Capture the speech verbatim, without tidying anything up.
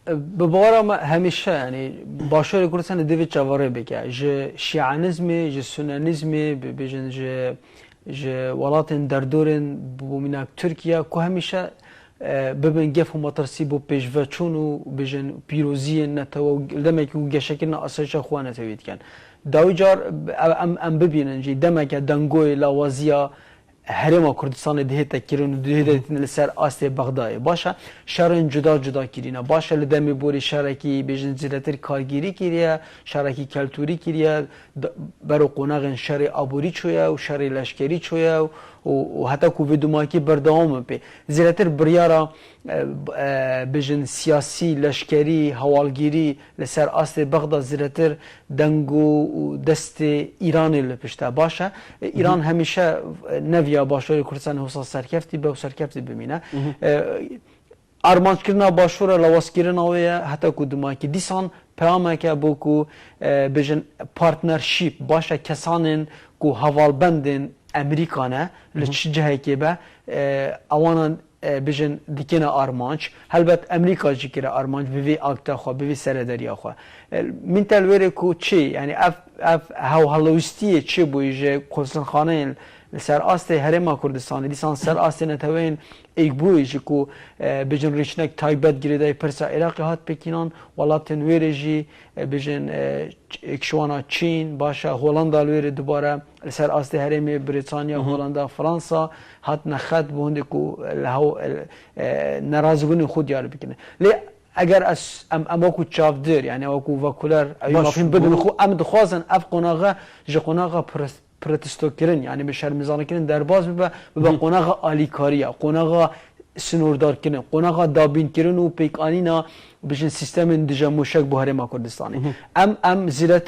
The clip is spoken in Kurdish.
Bi bawara me hemîşe, yanî Başûrê Kurdistan li dê vê çavarê bike. Ji şianizmê, ji sunenizmê, bi-, bêjin ji, ji welatên derdorên, bo mînak Tirkiye, ku hemîşe, e, bibin gef û metirsî bo pêşveçûn û bêjin pîroziyên netewe û li demekî ku geşekirina asayişa xwe netewî dikin. Dawî car, e, em, em bibînin jî demeke dengoyê lawaziya Herêma Kurdistanê dihête kirin û dihête dîtin li ser astê Bexdayê. Baş e, şerên cuda cuda kirîne. Baş e, li demê borî şerekî, bêjin, zêdetir kargêrî kiriye, şerekî keltûrî kiriye, d-, bero qonaxên şerê aborî çûye û şerê leşkerî çûye û, û, û heta ku vê dumakî berdewam in pê. Zêdetir biryara, e, b-, e, bêjin, siyasî, leşkerî, hewalgîrî li ser astê Bexda zêdetir deng û, û destê Îranê li pişt e. Baş e, e, Îran hemîşe, e, neviya Başûrê Kurdistanê wisa serkeftî be û serkeftî bimîne. E, armanckirina Başûr e, lawazkirina wê ye, heta ku dimakî dîsan peyameke bo ku, e, bêjin partnership, baş e, kesanên ku hevalbendên Amerîka ne, li çi cihekê be, e, ewana, e, bêjin dikine armanc. Helbet Amerîka jî kire armanc bi vê akta xwe, bi vê serederiya xwe. E, min te li wê rê ku çi, yanî ev, ev hewhelwistiyê çi bûyî ji konsulxaneyên li ser astê Herêma Kurdistanê, dîsan ser astê neteweyên êkbûyî jî ku, e, bêjin rêçinek taybet girêdayî pirsa Iraqê hat pêkînan, welatên wê rê jî, e, bêjin, e, ç-, êk ji wana Çîn, baş e, Holanda li wê rê dubare li ser astê herêmê, Brîtanya, Holanda, Fransa hatine xet bo hindê ku li hew, e, nerazîbûnên xwe diyar bikin. Lê eger ez, em, em wekû çavdêr, yanî wekû vekuler, ew Baş, mafhûm bidin bu xwe, em dixwazin ev qonaxe ji qonaxa pres-, protestokirin, yanî bi şermizanîkirin derbas bibe, bibe qonaxa alîkariya, qonaxa sinordarkirin, qonaxa dabînkirin û pêkanîna, bêjin, sîstemên dije mûşek bo Herêma Kurdistanê. Em, em zêdet,